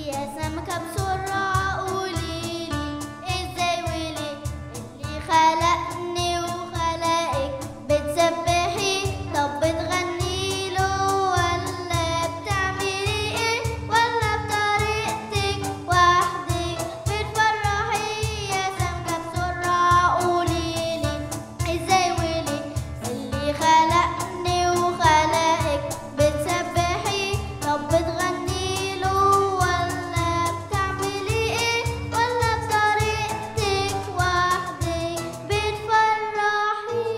يا سمكة بسرعة قوليلي ازاي وليه، اللي خلقني وخلقك بتسبحي، طب بتغني له ولا بتعملي ايه، ولا بطريقتك وحدك بتفرحي؟ يا سمكة بسرعة قوليلي ازاي وليه، اللي خلقني وخلقك بتسبحي، طب بتغني له ولا بتعملي ايه، ولا بطريقتك وحدك بتفرحي؟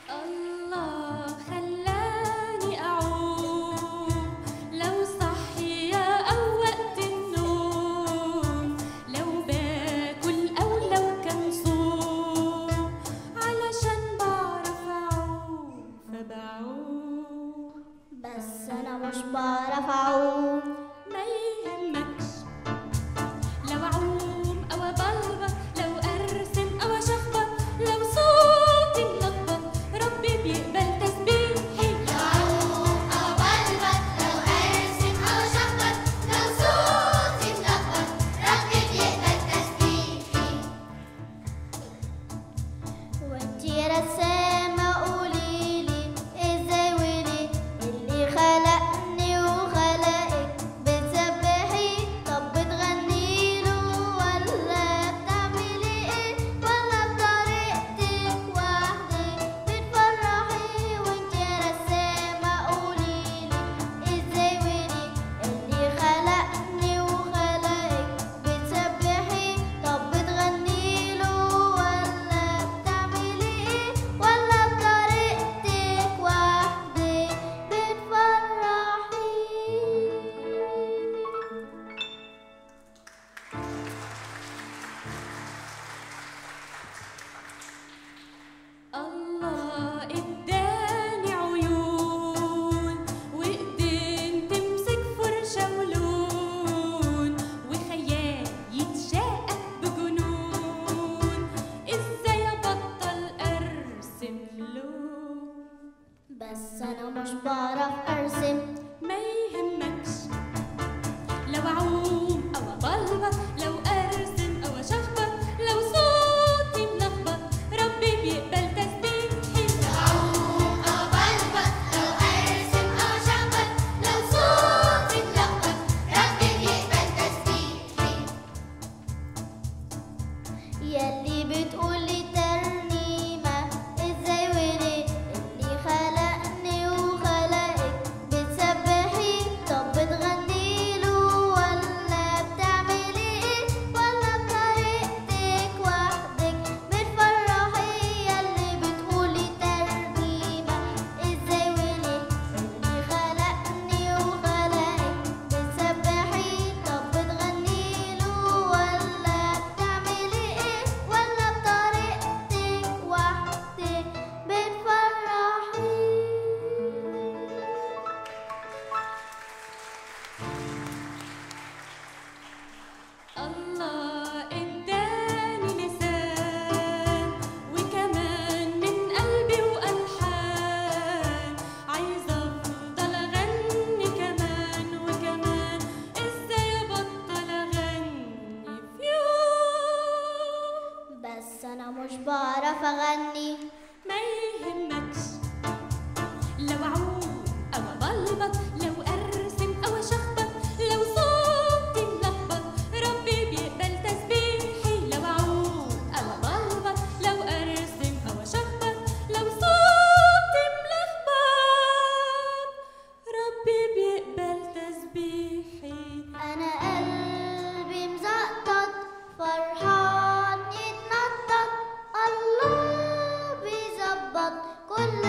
الله خلاني أعوم لو صحية أو وقت النوم، لو باكل أو لو كان صوم، علشان بعرف أعوم فبعوم. بس انا مش بعرف اعوم. ما يهمكش لو أعوم أو أبلبط، لو أرسم أو أشخبط، لو صوتي ملخبط ربي بيقبل تسبيحي. لو أعوم أو أبلبط، لو أرسم أو أشخبط، لو صوتي ملخبط ربي بيقبل تسبيحي. وانتي يا رسامة قوليلي ازاي وليه، اللي خلقني وخلقك بتسبحي، طب بتغني له ولا بتعملي ايه، ولا بطريقتك وحدك بتفرحي؟ وانتي يا رسامة قوليلي ازاي وليه، اللي خلقني وخلقك بتسبحي، طب بتغني له ولا بتعملي ايه، ولا بطريقتك وحدك بتفرحي؟ الله اداني عيون وايدين تمسك فرشة ولون، وخيال يتشاقى بجنون، ازاي ابطل ارسم لون؟ بس انا مش بعرف ارسم. ما يهمكش لو اعوم او ابلبط، لو ارسم او اشخبط، لو صوتي ملخبط ربي بيقبل تسبيحي. لو أعوم أو أبلبط، لو أرسم أو أشخبط، لو صوتي ملخبط ربي بيقبل تسبيحي. ياللي بتقولي ترنيمة ازاي وليه، اللي خلقني وخلقك بتسبحي، طب بتغني له ولا بتعملي ايه، ولا بطريقتك وحدك بتفرحي؟ ياللي بتقولي ترنيمة ازاي وليه، اللي خلقني وخلقك بتسبحي، طب بتغني له ولا بتعملي ايه، ولا بطريقتك وحدك بتفرحي؟ الله اداني لسان وكمان من قلبي والحان، عايزه افضل اغني كمان وكمان، ازاي ابطل اغني في يوم؟ بس انا مش بعرف اغني. ما يهمكش لو اعوم او ابلبط، لو ارسم او اشخبط، لو صوتي ملخبط ربي بيقبل تسبيحي. لو اعوم او ابلبط، لو ارسم او اشخبط، لو صوتي ملخبط ربي بيقبل تسبيحي. انا قلبي مزقطط فرحان يتنطط، الله بيظبط كل